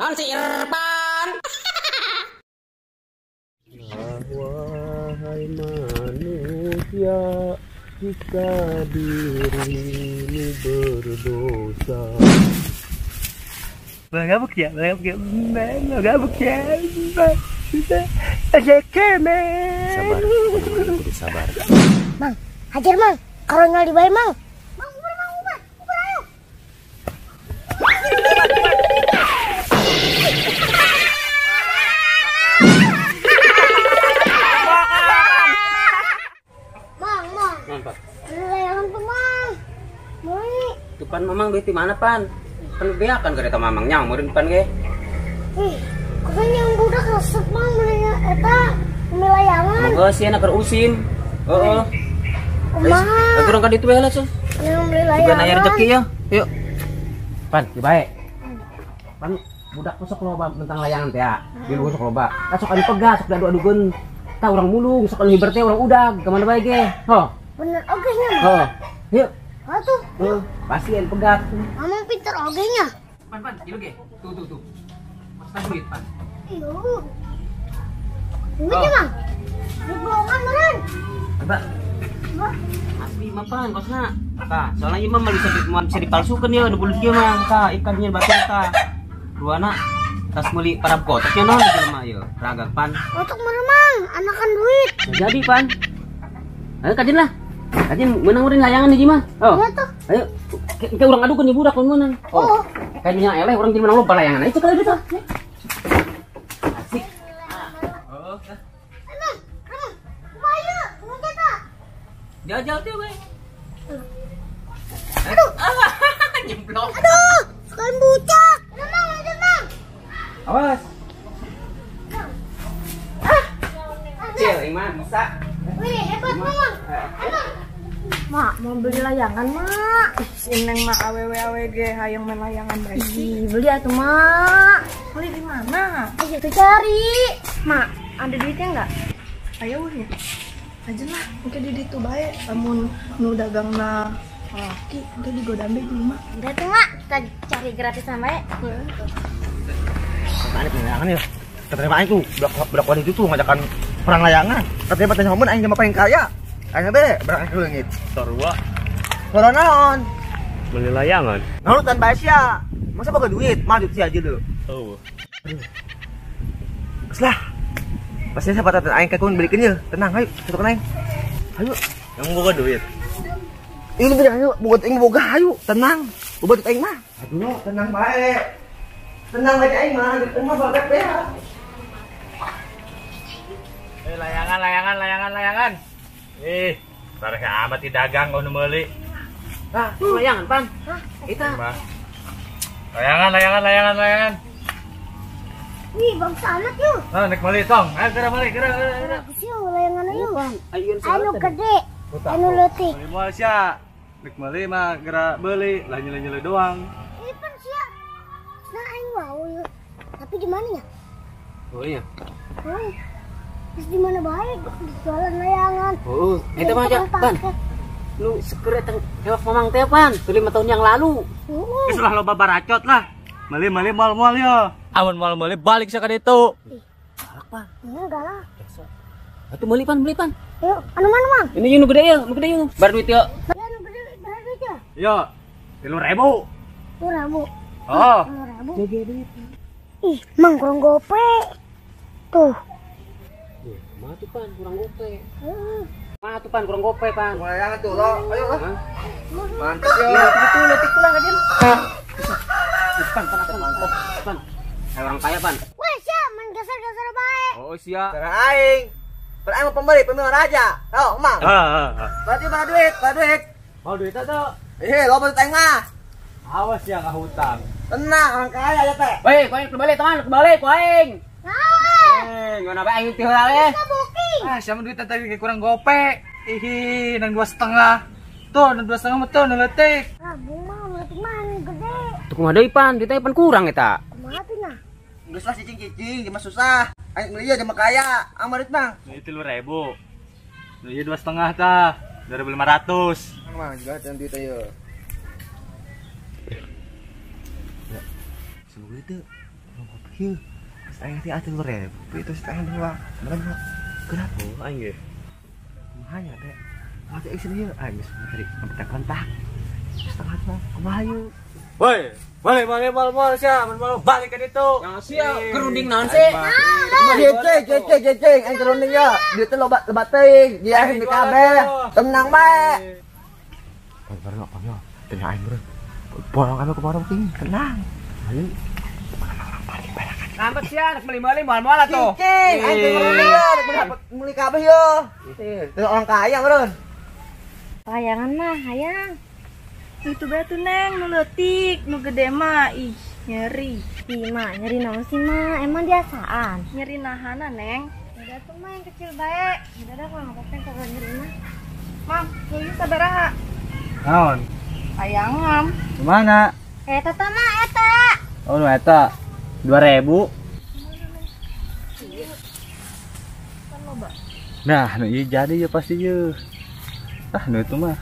Naon si Irfan? Wahai manusia, jika dirimu berdosa. Mengabuk ya, mengabuk ya, mengabuk ya. Sabar, kudu sabar. Mang, hajar mang, kalau nggak dibayar mang. Mang, uber, mang, uber, uber ayo. Mang, mang. Layangan tuh mang. Beli. Depan mamang duit di mana pan? Kan beakan kereta mamangnya meureun pan ge. Ih, kayaknya yang budak resep mang beli eta beli layangan. Moga sih enak usin. Heeh. Kumaha? Urang ka ditu we lah, Sus. Yang beli layangan. Juga nanya rezeki ya. Yuk. Pan, di bae. Pan budak sok loba tentang layangan teh ya. Di luhur sok loba. Tah sok anu pegas, sok diadu-adukeun. Tah urang mulung, sok anu hiber teh urang udag, ka mana bae ge. Ho. Bener oge nya. Heeh. Yuk. Atuh. Heeh, pasti anu pegat. Mamang pinter oge nya. Pan, pan, ieu ge. Tuh, tuh, tuh. Maksudnya duit, pan. Iyo. Duitnya, Mang. Duit bohongan meureun. Coba. Asli mah pan, kosna. Tah, soalnya ieu mah bisa dipalsukeun ya, nu bulut kieu mah. Tah, ikannya batur tah. Duana tas meuli parab kotaknya naon jelema ieu. Ragak pan. Untuk meureun, Mang, anakan duit. Jadi pan. Ayo kajen lah. Kajen meunang meureun layangan hiji mah. Oh. Iya tuh. Ayo, ke urang adukeun ieu budak mun meunang. Oh. Kayaknya eleh urang jadi menang loba layangan. Ayo cek duit tah. Asik. Oh, tah. Emang, emang. Kumaha ieu? Kumaha tah? Jajal teh we. Aduh. Nyemplok. Aduh, sekalian bucak. Mang, lanjut, Mang. Awas. Ah. Cil, imah bisa. Wih, hebat, Mang. Emang. Mak, mau beli layangan, Mak. Si Neng mah awewe ge hayang main layangan bae. Ih, beli atuh, Mak. Beli di mana? Ayo tuh cari. Mak, ada duitnya enggak? Ayo ya. Aja lah, engke di ditu bae lamun nu dagangna laki engke digoda be di mah. Udah tuh, Mak, kita cari gratisan bae. Mana layangan ya? Katanya aing tuh budak itu tuh ngajakan perang layangan. Katanya patah nyamun aing jelema paling kaya. Aing be berang ke leungit. Sarua. Sarua naon? Beli layangan. Nah lu tanpa sia. Masa boga duit? Mah duit sia aja dulu. Oh. Geus lah. Pasti siapa tatan aing kakun belikeun ye. Tenang, ayo satukan aing. Ayo. Yang boga duit. Ini beda ayo, boga aing boga ayo, tenang. Boga duit aing mah. Aduh, tenang bae. Tenang bae aing mah, duit aing mah bagat bae. Eh, layangan, layangan, layangan, layangan. Eh, tarik amat di dagang kau nu meuli. Tah, layangan pan. Hah? Eta. Layangan, layangan, layangan, layangan. Wih, bangsa amat yuk. Nah, nek meuli tong. Ayo geura meuli, geura, geura. Bagus yuk layangan yuk. Anu Anu gede, anu leutik. Meuli moal sia. Nek meuli mah geura beuli, lah nyele-nyele doang. Ini pan sia. Nah, aing mau yuk. Tapi di mana ya? Oh iya. Oh. Terus di mana baik jualan layangan. Oh, eta mah aja, Pan. Nu seker eta hewak mamang teh, Pan. 5 tahun yang lalu. Geus lah loba baracot lah. Meuli-meuli moal-moal yo. Amun moal meuli balik sia ka ditu. Galak, Pan. Enggak lah. Atuh meuli pan, beli pan. Yuk, anu mana, Mang? Ini nu gede ya, nu gede yuk. Bar duit yo. Ya, nu gede bar duit ya. Yo. 3.000. 3.000. Oh. 3.000. Gede duit. Ih, Mang kurang gope. Tuh. Mah tuh pan kurang gope. Mah tuh pan kurang gope pan. Layangan tuh lo, ayo lah. Mantap yo. Itu letik tuh lah kajian. Pan pan pan pan. Kayak orang kaya pan. Weh, sia main geser-geser bae. Oh sia. Cara aing. Per aing mau pembeli, pembeli raja. Oh, Mang. Heeh. Berarti pada duit, pada duit. Mau duit tuh? Eh, lo duit aing mah. Awas ya ka hutang. Tenang, orang kaya ya teh. Weh, koeng kembali teman, kembali koeng. Nah, gimana bae aing teh heula we. Ah, siapa duit tadi kurang gope. Ihi, nang 2,5. Tuh, nang 2,5 mah tuh, nu leutik. Ah, bunga leutik mah gede. Tuh kumaha deui pan, duit teh pan kurang eta. Kumaha tuh nya? Geus lah cicing-cicing, jelema susah. Aing meuli jelema kaya. Ang duit Bang. Ieu 3.000. Nu ieu 2,5 tah. 2.500. Mang, juga teh duit ayo. Ya. Semoga itu. Gope ieu. Aing teh atuh 2000 itu setengah dua. Sebenarnya kenapa aing ge? Kumaha nya teh? Mati aing sini aing geus tadi kontak-kontak. Setengah mah kumaha yeuh? Woi, balik balik mal-mal sia, mal balik ka ditu. Yang sia kerunding naon sih? Cek cek cek aing kerunding ya. Dieu teh loba loba teuing, dia aing di kabeh. Tenang bae. Bareng apa yo? Tenang aing bro. Bolong kami kemarin ting, tenang. Ayo. Lambat sia, rek meuli-meuli moal-moal atuh. Cicing, aing teh kerunding ya, rek meuli kabeh yo. Teu orang kaya bro. Layangan mah hayang. Itu bae tuh Neng, nu leutik, nu gede mah ih nyeri. Ih mah, nyeri naon sih mah? Emang biasaan. Nyeri nahana Neng. Udah tuh mah yang kecil bae. Udah dah kalau ngopeng kalau nyeri mah. Mang, lu sabaraha? Naon? Layangan. Kemana? Eta tah mah eta. Oh, nu eta. 2000. Nah, nu ieu jadi ya pasti ye. Ah, nu itu mah.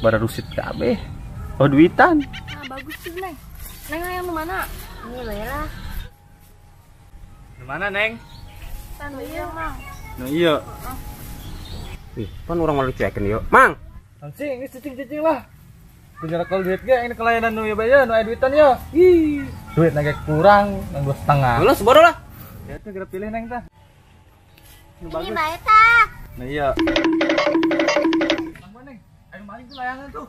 Bara rusit kabeh. Oh, duitan. Nah, bagus tuh, Neng. Neng hayang nu mana? Ini bae lah. Nu mana, Neng? Tah nu ieu, Mang. Nu ieu. Ih, pan urang malu cuekeun yeuh. Mang. Cing, geus cicing-cicing lah. Punya kalau duit ge ini kelayanan nu ieu bae nu aya duitan ye. Ih, duit nage kurang nang 2,5. Geus bodoh lah. Ya tuh geura pilih Neng tah. Nu Ini bae tah. Nah iya. Mang Neng, ayo maling tuh layangan tuh.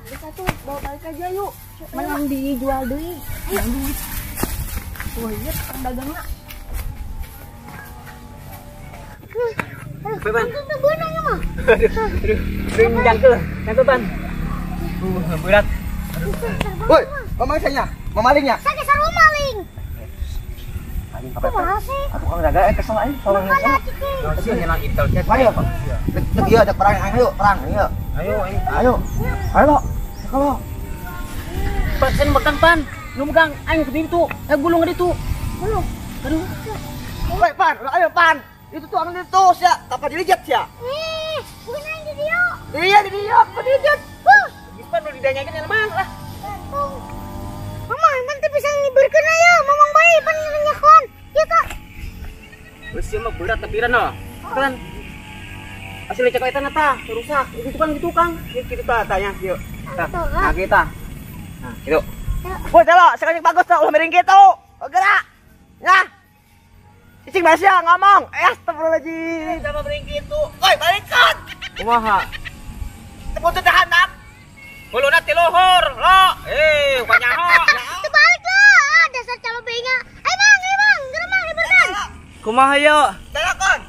Udah satu, bawa balik aja yuk. Menang dijual deui. Ayo duit. Wah, iya tukang dagangna. Pan. Itu beunang ya mah. Aduh, aduh, jangkel, jangkel pan. Berat. Woi, mamang saya, mamalingnya. Saya sarua maling. Anjing apa? Kumaha sih? Aku kan dagang kesel aing tolong. Mana cicing? Sih nyelang intel chat. Ayo. Dek ieu ada perang ayo perang ayo. Ayo, ayo. Ayo. Ayo. Kalau Pan, sen megang pan. Nu megang aing ke ditu. Eh gulung ke ditu. Gulung. Aduh. Woi, Pan, ayo Pan. Itu tuh anu itu sia, apa dilijat sia? Ih, bukan aing di dieu. Iya di dieu, apa dilijat? Huh. Geus pan nu didanyakeun yang mana lah. Gantung. Mama, emang teu bisa ngiburkeun aya, mamang bae pan nyakuan. Ieu tah. Geus ieu mah berat tepiran loh. Kan. Asli cek eta tah, rusak. Itu kan gitu Kang. Ieu kitu tah tanya ieu. Tah. Nah, kita. Nah, gitu. Woi, telo, sekali bagus tah ulah miring kitu. Gerak. Nah. Cicing masih ngomong. Astagfirullahaladzim. Sama miring kitu. Woi, balikan. Kumaha? Tepung tahanan. Huluna ti luhur, lo. Eh, bukan nyaho. Terbalik lah. Ah, dasar calo benga. Ayo Mang, geura Mang hiburkan. Kumaha yo? Telakon.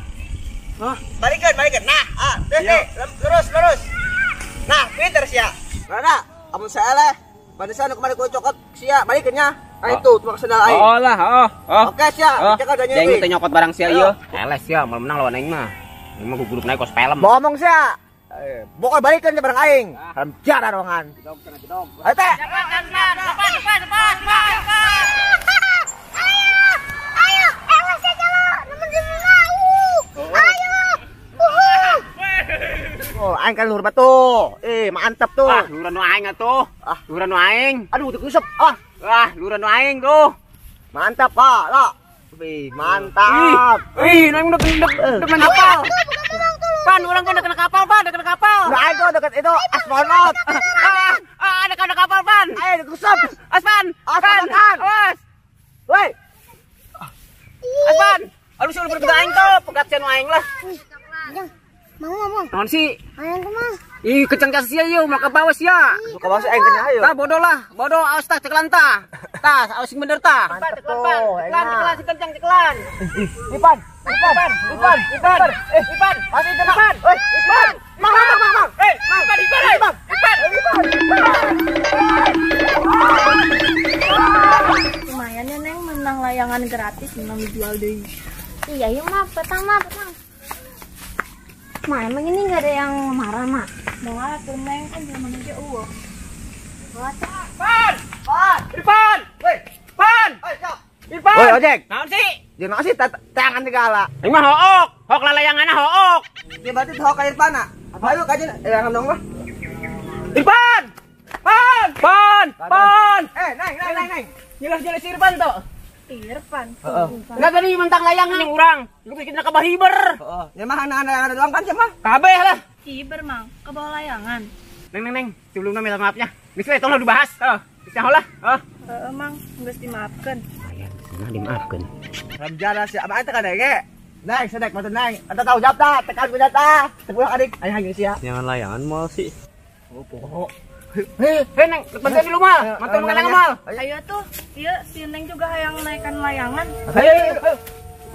Hah? Balikan, balikan. Nah, ah, terus nih, lurus, lurus. Nah, pinter sia. Mana? Amun salah. Pantesan kemarin ku cokot sia, balikan nya. Nah itu, tukang sendal aing. Oh lah, oh, oh. Oke sia, cekal danya Aing teh nyokot barang sia ieu. Eles sia, mal menang lawan aing mah. Aing mah guguruk naik kos film. Ngomong sia. Pokoknya balikan ke barang aing. Haram jaran rongan. Ayo teh. Cepat, cepat, cepat, cepat. Ayo, ayo, elas aja lo, nemen di mau. Ayo, uhu. Oh, aing kan luhur batu. Eh, mantap tuh. Ah, luhuran nu aing atuh. Ah, luhuran nu aing. Aduh, tuh kusep. Ah, ah, luhuran nu aing tuh. Mantap, Pak. Lo. Wih, mantap. Ih, aing udah kena kapal. Pan, orang kan udah kena kapal, Pan, udah kena kapal. Udah aing tuh dekat itu astronot. Ah, ada kena kapal, Pan. Ayo kusep. Aspan, Aspan. Awas. Woi. Aspan. Aduh, sih udah aing tuh, pegat sia nu aing lah. Mau ngomong. Naon sih? Aing kumaha? Ih, kecang ka sia ieu, mau ke bawah sia. Ke bawah aing tanya ayo. Tah bodoh lah, bodoh awas tah cekelan tah. Tah, awas sing bener tah. Mantep Cekelan, tuh, cekelan, enak. cekelan, sing kencang cekelan. Ipan, Ipan, Ipan, Ipan, Ipan, Pasti kena. Woi, Ipan. Mang, mang, mang, mang. Eh, Ipan, Ipan, Ipan. Ipan. Ipan. Lumayan ya Neng menang layangan gratis, menang dijual deui. Iya, yuk mah, petang mah, petang. Ma, emang ini nggak ada yang marah, Mak? Mau atuh Neng kan zaman aja eueuh. Pan! Pan. Ipan! Woi, Pan! oi, sok. Ipan! Woi, ojek. Naon sih? Jeung naon sih tangan segala. Ini mah hook, hook lalayanganna hook. Ya berarti hook ka Irfan ah. Ayo kajian jangan dong lah. Irfan! Pan! Pan! Pan! Eh, neng, neng, neng, neng. Jelas-jelas Irfan toh. Irfan. Heeh. Enggak tadi mentang layangan yang urang. Lu kita kabahiber. Heeh. Ya mah anak-anak doang kan mah. Kabeh lah. Hiber mang, ke bawah layangan. Neng neng neng, sebelumnya minta maafnya. Geus we tong lah dibahas. Heeh. Geus nyaho lah. Heeh. Heeh mang, geus dimaafkeun. Aya, nah dimaafkeun. Ramjana si abah teh kadenge. Neng, sedek mata neng. Eta tahu jawab tah, tekan ku jatah. Teu adik. Aya geus sia. Jangan layangan mal sih. Oh, pokok. Hei, neng, bantuan di rumah. Mantu mengenang mal. Ayo tuh, ieu si Neng juga hayang naikkan layangan. Ayo, ayo.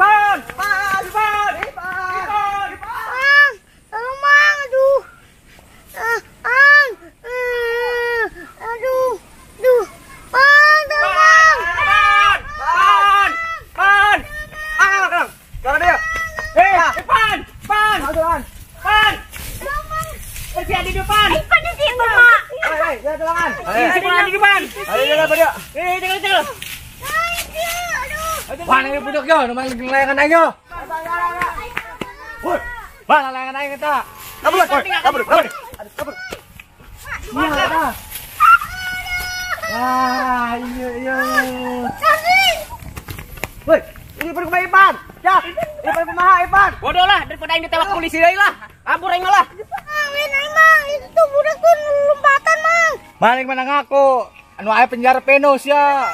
Pan, pan, pan, pan. Mang, tolong mang, aduh. Ang, aduh, aduh. Mang, tolong mang. Pan, pan, pan. Ah, kenang. Kenang dia. Eh, pan, pan. Pan. Pan. Pergi di depan. Ipan di sini, Mak. Hei, ya tolongan. Ayo, di depan. Ayo, jalan pada. Eh, jangan jangan. Aduh. Wah, ini budak yo, nu main layangan aing yo. Woi, mana layangan aing eta? Kabur, kabur, kabur. Kabur. Iya, eta. Wah, iya iya. Woi, ini pergi ke Ipan. Ya, Ipan kumaha Ipan? Bodoh lah, daripada aing ditewak polisi deui lah. Kabur aing mah lah. Mang, lain aing mang, itu tuh budak tuh lompatan mang. Maling mana ngaku? Anu aya penjara penos ya.